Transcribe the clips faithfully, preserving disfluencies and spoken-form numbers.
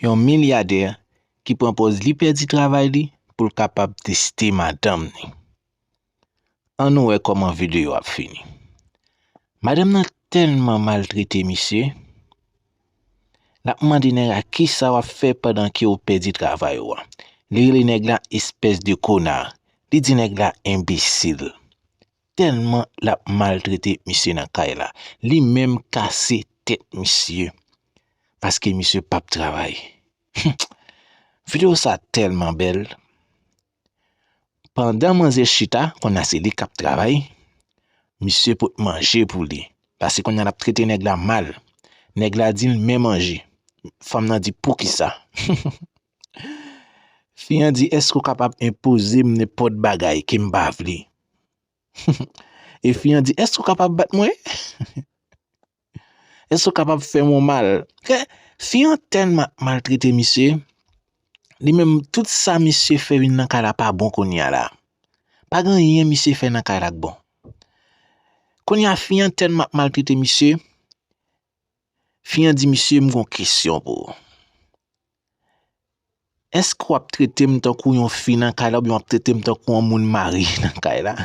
Yon milyadè ki pran pòz li pèdi travay li pou l kapab teste madanm ni. Ann nou wè kòman videyo ap fini. Madanm nan tèlman maltrete misye, l ap mande nèg la kisa w ap fè pandan ke w pèdi travay ou a. Li rele nèg la espès de kona. Li di nèg la enbesil. Tèlman l ap maltrete misye nan kay la. Li menm kase tèt misye. Paske misye p ap travay. Videyo sa tèlman bèl. Pandan manzè chita, konnya se li k ap travay, misye pot manje pou li. Paske konnya l ap trete nèg la mal. Nèg la di l men manje. Fanm nan di poukisa? Fi an di èske w kapab enpoze m nenpòt bagay ke m pa vle? E fi an di èske w kapab bat mwen? Èske w kapab fè m yon mal? Ke fi an tèlman ap maltrete misye, li menm tout sa misye fè vin nan kay la pa bon konnya la. Pa gen anyen misye fè nan kay la k bon. Konnya fi an tèlman ap maltrete misye, fi an di misye m gon kesyon pou ou. Èske w ap trete m tankou yon fi nan kay la oubyen w ap trete m tankou yon moun marye nan kay la?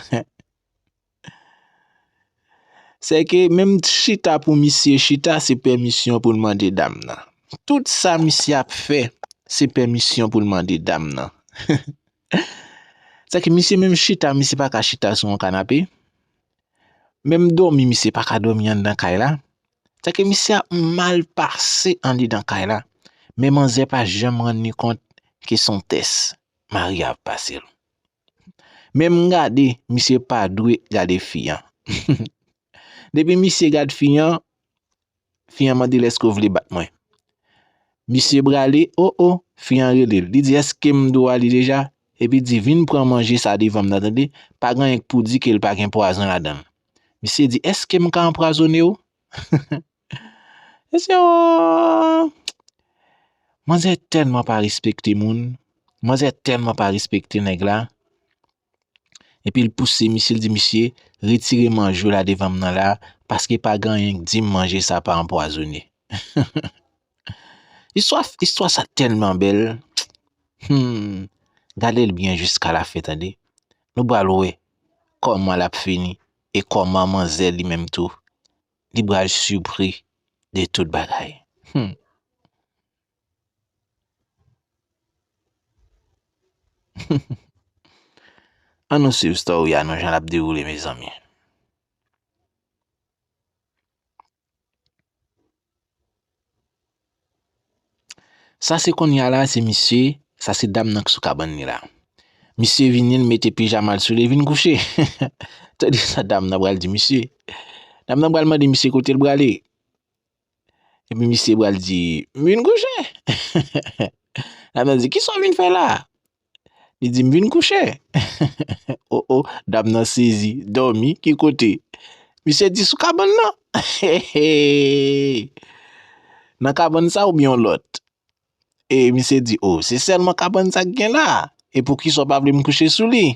Sèke menm chita pou misye chita, se pèmisyon pou l mande dam nan. Tout sa misye ap fè, se pèmisyon pou l mande dam nan. Sèke misye menm chita, misye pa ka chita sou yon kanape. Menm dòmi, misye pa ka dòmi anndan kay la. Sèke misye ap mal pase andedan kay la. Men manzè pa janm rann li kont ke se yon tès mari a ap pase l. Menm gade, misye pa dwe gade fi an. Depi misye gad fi an, fi an mande l èske w vle bat mwen. Misye brale, o o, fi an rele l. Li di èske m dwe ale deja? Epi di vin pran manje sa devan m nan tande, pa gen anyen k pou di ke l pa gen pwazon ladan l. Misye di èske m ka anpwazone w? Mesye o! Manzè tèlman pa respekte moun. Manzè tèlman pa respekte nèg la. Epi l pouse misye, l di misye retire manje w la devan m nan la, paske pa gen anyen k di m manje sa pa anpwazone. Istwa, istwa sa tèlman bèl. Hmm. Gade l byen jiska lafen tande. Nou pral wè kòman l ap fini e kòman manzè li menm tou li pral sipri de tout bagay. Hmm. Ann nou swiv story a non jan l ap dewoule mezanmi. Sa se konnya la se misye, sa se dam nan k sou kabann li la. Misye vini l mete pijama l sou li vin kouche. Tande sa dam nan pral di misye. Dam nan pral mande misye kote l prale. Epi misye pral di m vin kouche. Dam nan di kisa w vin fè la? Li di m vin kouche. O o, dam nan sezi, dòmi ki kote? Misye di sou kabann nan. Nan kabann sa oubyen yon lòt? E misye di o se sèlman kabann sa k gen la. E poukisa w pa vle m kouche sou li?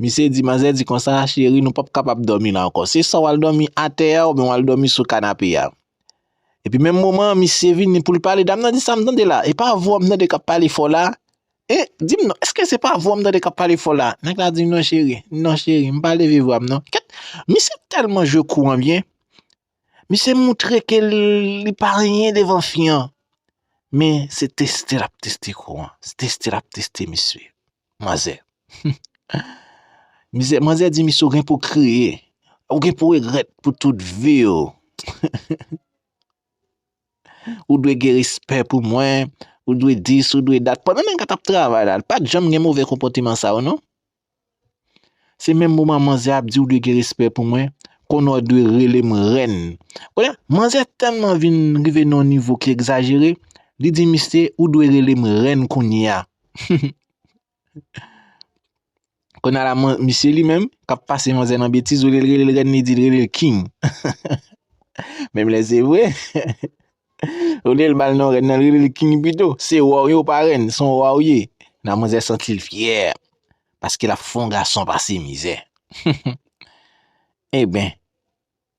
Misye di manzè di konsa cheri nou p ap kapab dòmi la ankò se swa w al dòmi atè a oubyen w al dòmi sou kanape a. Epi menm moman an misye vini pou l pale dam nan di sa m tande la e pa vwa m tande k ap pale fò la. E di m non èske se pa vwa m tande k ap pale fò la? Nèg la di m non cheri non cheri m pa leve vwa m non kèt. Misye tèlman jwe kou an byen. Misye moutre ke li pa anyen devan fi an. Men se teste l ap teste kou an. Se teste l ap teste misye. Manzè. Misye, manzè di misye ou gen pou w kriye. Ou gen pou w regrèt pou tout vi w. Ou dwe gen respè pou mwen. Ou dwe dis, ou dwe dat. Pandan nèg la t ap travay la, l pa t janm gen move konpòteman sa yo non. Se menm moman manzè ap di ou dwe gen respè pou mwen, konnen w dwe rele m rèn. Konnen manzè tèlman vin rive nan yon nivo ki egzajere, li di misye ou dwe rele m rèn kounye a. Kounye a la misye li menm k ap pase manzè nan betiz olye l rele l rèn li di l rele l king. Menm lè se vre. Olye l ba l non rèn nan l rele l king pito. Se wa w ye w pa rèn, se yon wa w ye. Nan manzè santi l fyè. Paske l ap fè yon gason pase mizè. Enben,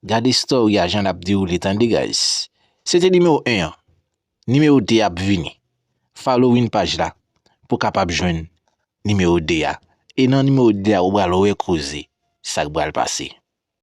gade story a jan l ap dewoule tande guys. Se te nimewo en an. Nimewo de a ap vini. Following paj la pou w kapab jwenn nimewo de a. E nan nimewo de a, ou pral wè koze sa k pral pase.